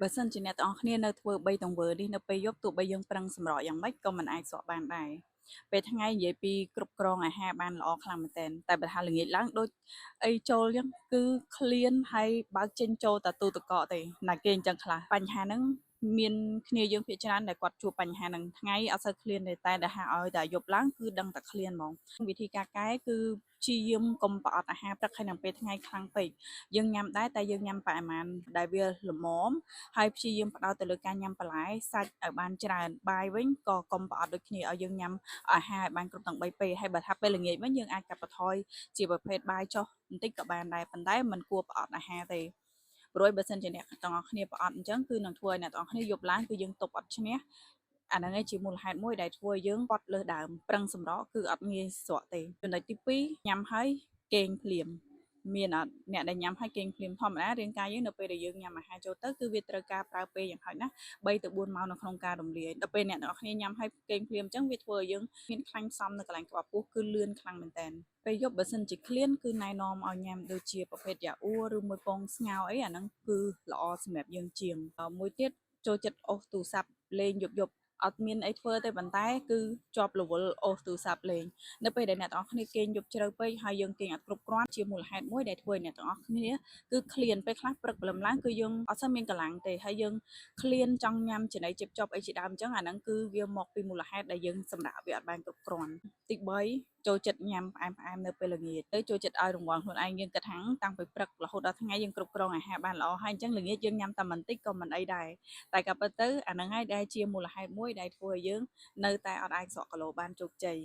បើសិនជាអ្នកទាំងអស់គ្នានៅធ្វើ3ទង្វើនេះនៅពេលយប់ទោះបីយើងប្រឹងសម្រកយ៉ាងម៉េចក៏មិនអាចស្រកបានដែរពេលថ្ងៃនិយាយពីគ្រប់គ្រងអាហារបានល្អខ្លាំងមែនទែនតែបើថាល្ងាចឡើងដូចអីចូលអញ្ចឹងគឺឃ្លានហើយបើកចេញចូលតែទូទឹកកកទេណាគេអញ្ចឹងខ្លះបញ្ហាហ្នឹងមានគ្នាយើងភាគច្រើនដែលគាត់ជួបបញ្ហាហ្នឹងថ្ងៃអត់សូវឃ្លានទេតែដែលហាឲ្យតែយប់ឡើងគឺដឹងតែឃ្លានហ្មងវិធីការកែគឺព្យាយាមកុំប្រអត់អាហារព្រឹកហើយនឹងពេលថ្ងៃខ្លាំងពេកយើងញ៉ាំដែរតែយើងញ៉ាំបរិមាណដែលវាល្មម ហើយព្យាយាមផ្ដោតទៅលើការញ៉ាំបន្លែសាច់ឲ្យបានច្រើនបាយវិញក៏កុំប្រអត់ដូចគ្នាឲ្យយើងញ៉ាំអាហារឲ្យបានគ្រប់ទាំង3ពេលហើយបើថាពេលល្ងាចវិញយើងអាចកាត់បន្ថយជាប្រភេទបាយចុះបន្តិចក៏បានដែរប៉ុន្តែមិនគួរប្រអត់អាហារទេព្រោះបើសិនជាអ្នកទាំងអស់គ្នាប្រអត់អញ្ចឹងគឺនឹងធ្វើឲ្យអ្នកទាំងអស់គ្នាយប់ឡើងគឺយើងទប់អត់ឈ្នះអាហ្នឹងឯងជាមូលហេតុមួយដែលធ្វើឲ្យយើងប៉ត់លើសដើមប្រឹងសម្រកគឺអត់ងាយស្រកទេចំណុចទី2ញ៉ាំហើយគេងភ្លាមមានអត់អ្នកដែលញ៉ាំហើយគេងភ្លាមធម្មតារាងកាយយើងនៅពេលដែលយើងញ៉ាំអាហារចូលទៅគឺវាត្រូវការប្រើពេលយ៉ាងហោចណាស់3ទៅ4ម៉ោងនៅក្នុងការរំលាយដល់ពេលអ្នកទាំងអស់គ្នាញ៉ាំហើយគេងភ្លាមអញ្ចឹងវាធ្វើឲ្យយើងមានខ្លាញ់ផ្សំនៅកន្លែងក្បាលពោះគឺលឿនខ្លាំងមែនតើពេលយប់បើសិនជាឃ្លានគឺណែនាំឲ្យញ៉ាំដូចជាប្រភេទយ៉ាអួឬមួយពងស្ងោរអីអាហ្នឹងគឺល្អសម្រាប់យើងជាងមួយទៀតចូលចិត្តអូសទូរស័ព្ទលេងយប់យប់អត់មានអីធ្វើទេប៉ុន្តែគឺជាប់រវល់អូសទូរស័ព្ទលេងនៅពេលដែលអ្នកទាំងអស់គ្នាគេងយប់ជ្រៅពេកហើយយើងគេងអត់គ្រប់គ្រាន់ជាមូលហេតុមួយដែលធ្វើឲ្យអ្នកទាំងអស់គ្នាគឺឃ្លានពេលខ្លះព្រឹកព្រលឹមឡើងគឺយើងអត់សូវមានកម្លាំងទេហើយយើងឃ្លានចង់ញ៉ាំចំណីជិបចប់អីជាដើមអញ្ចឹងអាហ្នឹងគឺវាមកពីមូលហេតុដែលយើងសម្រាកវាអត់បានគ្រប់គ្រាន់ទី3ចូលចិត្តញ៉ាំផ្អែមផ្អែមនៅពេលល្ងាចទៅចូលចិត្តឲ្យរង្វាន់ខ្លួនឯងយើងគិតថាតាំងពីព្រឹករហូតដល់ថ្ងៃយើងគ្រប់គ្រងអាហារបានល្អហើយអញ្ចឹងល្ងាចយើងញ៉ាំតែបន្តិចក៏មិនអីដែរតែក៏ពិតទៅអាហ្នឹងហើយដែលជាមូលហេតុមួយដែលធ្វើឲ្យយើងនៅតែអត់អាចស្រកគីឡូបានជោគជ័យ។